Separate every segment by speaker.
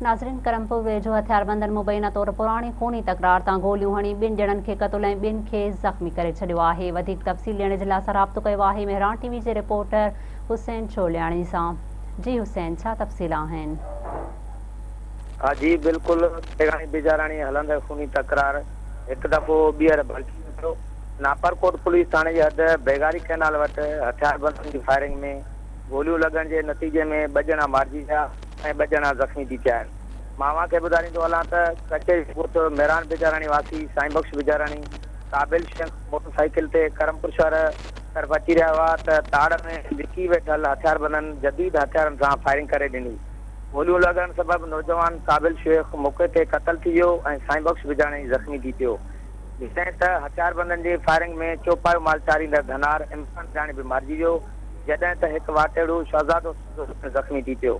Speaker 1: ناظرين ڪرمپور ويجهو هٿياربندن مبينا طور پراڻي خوني تڪرار تان گوليون هڻي ٻن ڄڻن کي قتل ۽ ٻن کي زخمي ڪري ڇڏيو آهي وڌيڪ تفصيل ڏيڻ جي لاء اسان رابطو ڪيو آهي مهراڻ ٽي وي جي رپورٽر حسين چولياڻي سان جي حسين ڇا تفصيل آهن.
Speaker 2: ها جي بلڪل تيغاڻي بجاراڻي هلندڙ خوني تڪرار هڪ دفعو ٻيهر ڀڙڪي اٿيو ناپرڪوٽ پوليس ٿاڻي جي حد بيگاري ڪئنال وٽ هٿياربندن جي فائرنگ ۾ گوليون لڳڻ جي نتيجي ۾ ٻه ڄڻا مارجي ويا ۽ ٻه ڄڻا زخمي ٿي پيا آهن. مان اوهان کي ٻڌاريندو هلان ته ڪچي جي ڳوٺ ميران بجاراڻي واسي سائين بخش بجاراڻي قابل شيخ موٽر سائيڪل تي ڪرمپور شهر طرف اچي رهيا هئا ته تاڙ ۾ لڪي ويٺل هٿياربندن جديد هٿيارن سان فائرنگ ڪري ڏني. گوليون لڳڻ سبب نوجوان قابل شيخ موقعي تي قتل ٿي ويو ۽ سائين بخش بجاڻي زخمي ٿي پيو. جڏهن ته هٿياربندن جي فائرنگ ۾ چوپايو مال چاريندڙ ڌنار عمران بجاڻي به مارجي ويو. جڏهن ته هڪ واٽهڙو شهزادو سوڌو پڻ زخمي ٿي پيو.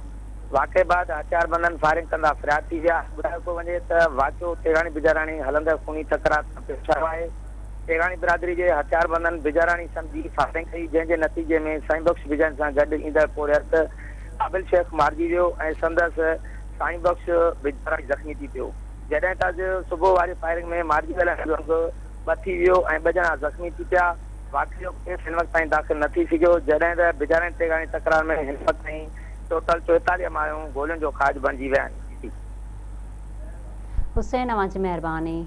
Speaker 2: واقعي بعد هٿياربندن فائرنگ ڪندا فرار ٿي ويا. ٻڌايو پيو وڃي ته واقعو تيغاڻي بجاراڻي هلندڙ خوني تڪرار تان پيش آيو آهي. تيغاڻي برادري جي هٿياربندن بجاراڻي سمجهي فائرنگ ڪئي جنهن جي نتيجي ۾ سائين بخش بجاڻي سان گڏ ايندڙ پورهيت قابل شيخ مارجي ويو ۽ سندس سائين بخش بجاراڻي زخمي ٿي پيو. جڏهن ته اڄ صبح واري فائرنگ ۾ مارجي ويلن جو انگ ٻه ٿي ويو ۽ ٻه ڄڻا زخمي ٿي پيا. واقعي جو ڪيس هن وقت تائين داخل نه ٿي سگهيو، جڏهن ته بجاراڻي تيغاڻي تڪرار ۾ هن وقت تائين ٽوٽل 44 ماڻهو گولين جو کاڄ بڻجي ويا آهن.
Speaker 1: حسين اوهان جي مهرباني.